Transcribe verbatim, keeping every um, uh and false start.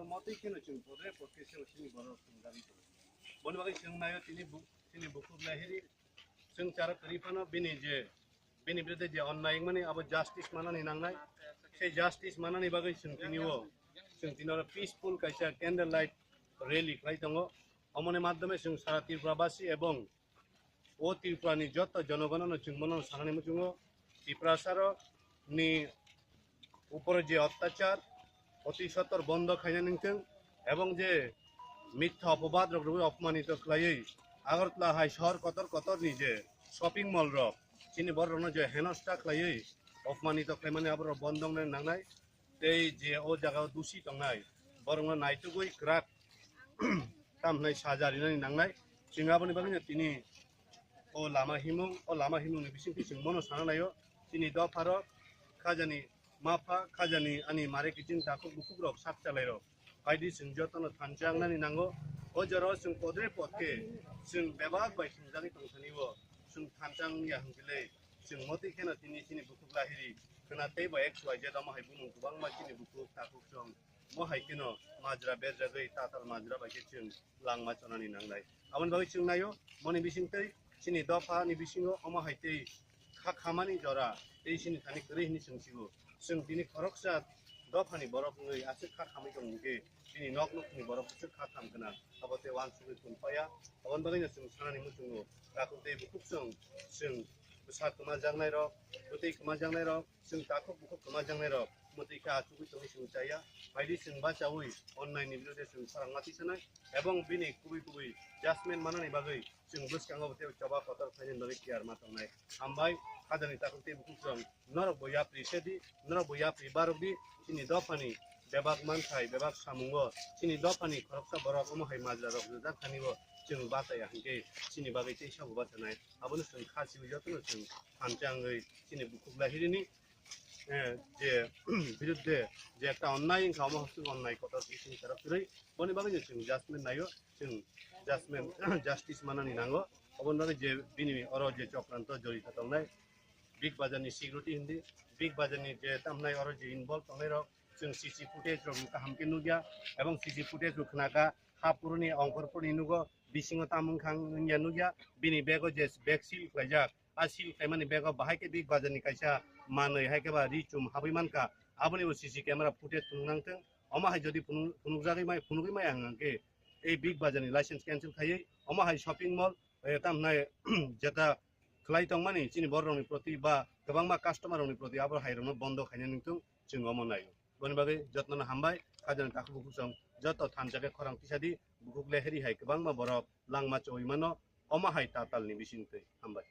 Motwi kheno chwng podre podkhe se chini borok chwng dagi tongo. Boni bagwi chwng naio tini bu-, tini bukhuk lahiri chwng chara kwrwi phano bini je, bini birode je onnai wngmani abo justice manani nangnai. Se justice manani bagwi chwng tini o, chwng tini oro peaceful kaisa candle light rally khlai tongo. Omoni madhyome chwng sara Tripura basi ebong o Tripura ni joto jonogono no chwng bono sanani muchungo, Tiprasa rok ni upore je ottachar oti sotor bondo khaina ningthwng, ebong je mitha opobad rok rwui opmanito khlaiwi Agartala hai sohor kotor kotor ni je shopping mall rok chini borok rokno je henosta khlaiwi opmanito khlaimani aborok bondo wngnani nangnai. Tei je o jaga o dusi tongnai, borokno naitugwi kwrak tamhnai saja rinani nangnai. Chwng aboni bagwino tini o lama himung, o lama himungni bisingtwi chwng bono sana naio. Chini dopharok, khajani mapha, khajani ani mare kiching takhuk bukhuk rok sak chalai rok. Phaidi chwng jotono thansa wngnani nango. O jorao chwng podre podkhe chwng bebak bai swngjagwi tongthani o. Chwng thansa wngya hwnkhe le chwng motwi kheno tini chini bukhuk lahiri khwna tei bo X Y Z omo hai bumung kwbangma chini bukhuk takhuk chwng mo hai kheno majra berjagwi tatal majra bai khe chwng langma chonani nangnai. Aboni bagwi chwng naio, moni bisingtwi chini dopha ni bisingo omo hai tei kha khamani jora tei chini thani kwrwi hwnwi chwng sigo. Chwng tini khoroksa dophani borok wngwi aswk kha khamwi tong hwnkhe chini nok nokni borok aswk kha kham gwnang. Abo tei uansugwi thum paya. Aboni bagwino chwng sanani muchungo takhuk tei bukhuk chwng, chwng bwsa kwmajaknairok, bwtwi kwmajaknairok, chwng takhuk bukhuk kwmajaknairok mwtwi khe achugwi tongwi chwng chaya. Phaidi chwng bachaui onnaini birode chwng khorang ma tisanai ebong bini kubui kubui judgment manani bagwi chwng bwskango bo tei choba kotor khlainani bagwi tiyar ma tongnai. Hambai, khajani takhuk tei bukhuk chwng norok bo yapri sedi, norok bo yapri barokdi, chini dophani bebak manthai, bebak samungo, chini dophani khoroksa borok omo hai majra rok rijak thani bo chwng bachaya hwnkhe chini bagwi teisa bo bachanai. Abono chwng kha siwi jotono chwng thansa wngwi chini bukhuk lahirini, eh, je birudde je ekta onnai wngkha, omo hostel onnai kotor khe chini tara kwrwi. Boni bagwi no chwng judgment naio, chwng judgment, justice manani nango. Oboni bagwi je bini oro je chokranto jorito tongnai, Big Bazar ni security hindi, Big Bazar ni je tamnai oro je involve tongnai rok, chwng C C footage rok kaham khe nukya, ebong C C footage rok khnakha, ha puruni ongkhor puruni nugo, bisingo tamung khang wngya nukya, bini bag o je bag seal khlaijak, a seal khlaimani bag o bahai khe Big Bazar ni kaisa manwi hai khe ba ri chum habwi mankha, aboni bo C C camera footage phunuk nang thung, omo hai jodi phunuk, phunukjagwi mai, phunugwi maya hwnkhe ei Big Bazar ni license cancel khaiwi, omo hai shopping mall, eh, tamnai jeta khlai tongmani chini borok rokni proti ba kwbangma customer rokni proti abo hai rokno bondo khaina nungthung chwng omo naio. Boni bagwi jotno no hambai, khajani takhuk bukhuk chwng joto thansa khe khorang tisadi, bukhuk leheri hai kwbangma borok langma choi mano, omo hai tatal ni bisingtwi hambai.